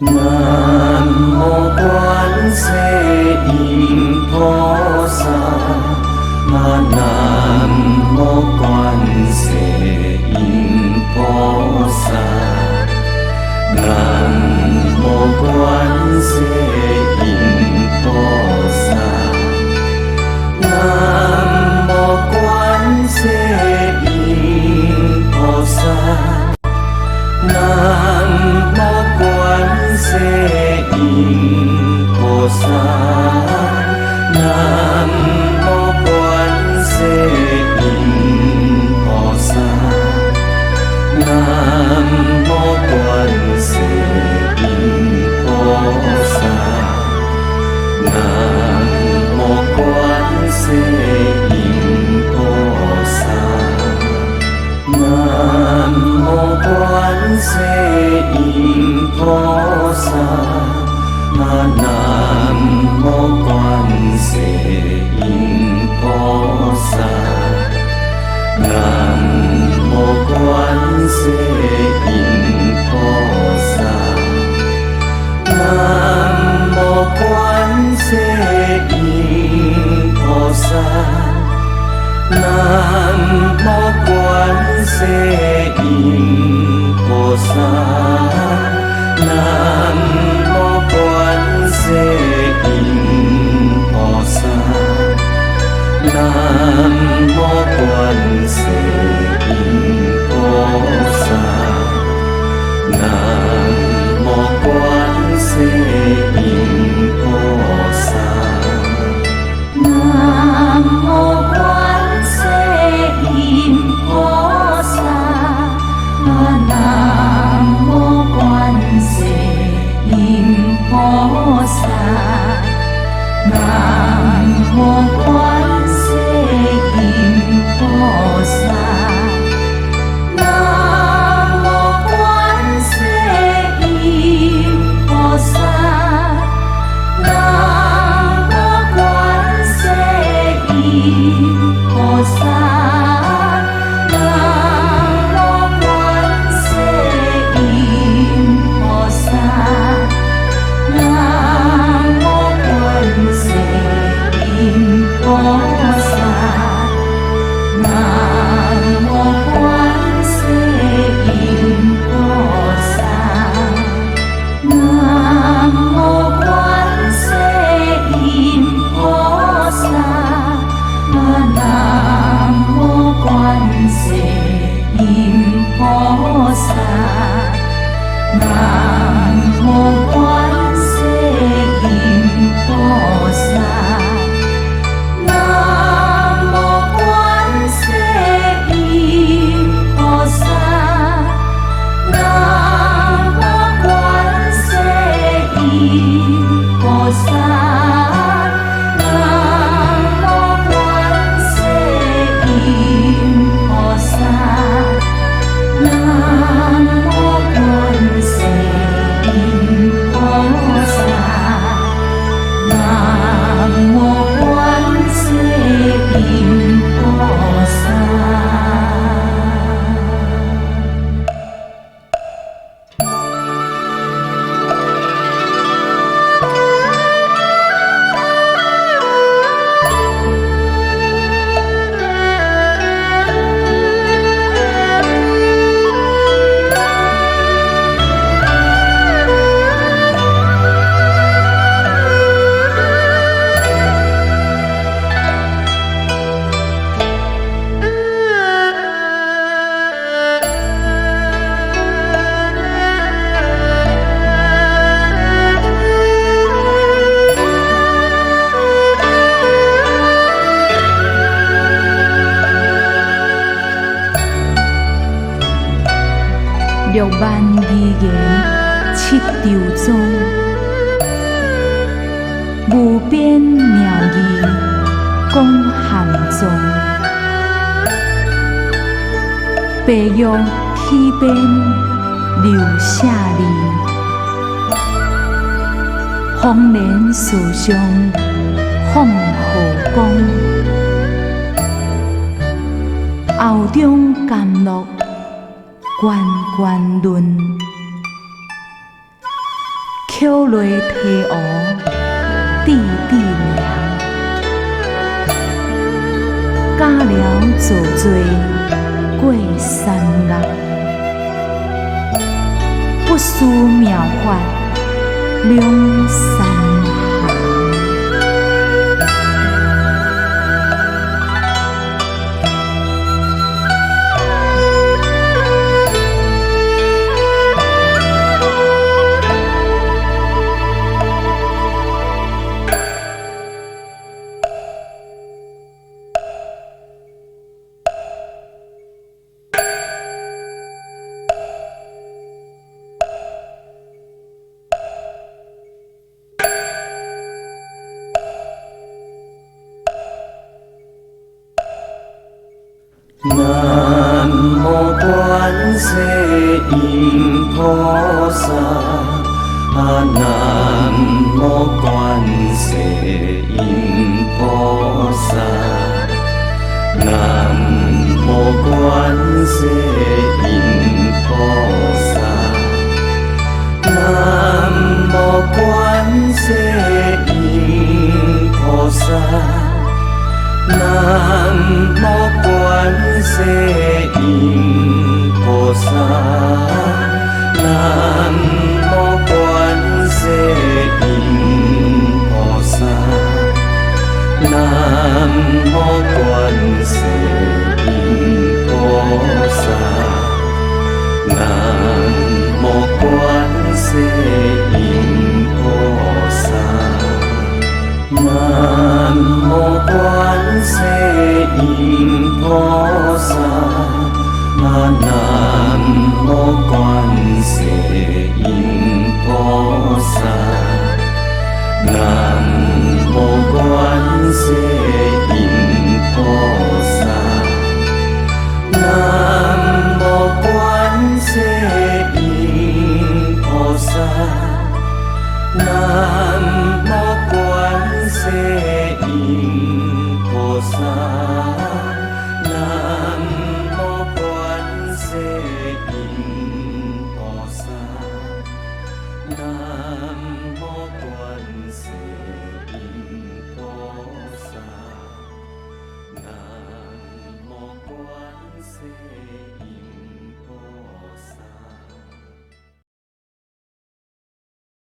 南無觀世音菩薩，南無觀世音菩薩，南無觀世音菩薩，南無觀世音菩薩，南無觀世音菩薩，南無觀世音菩薩，南無觀世音菩薩，南無觀世音菩薩，南無觀世音菩薩，南無觀世音菩薩，南無觀世音菩薩，南無觀世音菩薩，南無觀世音菩薩，南無觀世音菩薩，南無觀世音菩薩，南無觀世音菩薩。南無觀世音菩薩，南無觀世音菩薩，南無觀世音菩薩，南無觀世音菩薩，南無觀世音菩薩，南無觀世音菩薩，南無觀世音菩薩，南無觀世音菩薩，南無觀世音菩薩，南無觀世音菩薩，南無觀世音菩薩，南無觀世音菩薩，南無觀世音菩薩，南無觀世音菩薩，南無觀世音菩薩，南無觀世音菩薩。六萬二言七潮宗，無邊妙義講含藏，白玉起邊留舍利，風蓮樹上放荷光，喉中甘露源源潤，巧螺提湖智智娘，假寮造罪过山岳，不思妙法兩三行。南無觀世音菩薩，南無觀世音菩薩，南無觀世音菩薩，南無觀世音菩薩。南無觀世音菩薩，南無觀世音菩薩，南無觀世音菩薩，南無觀世音菩薩。南無觀世音菩薩，南無觀世音菩薩，南無觀世音菩薩，南無觀世音菩薩，南無觀世音菩薩，南無觀世音菩薩，南無觀世音菩薩，南無觀世音菩薩。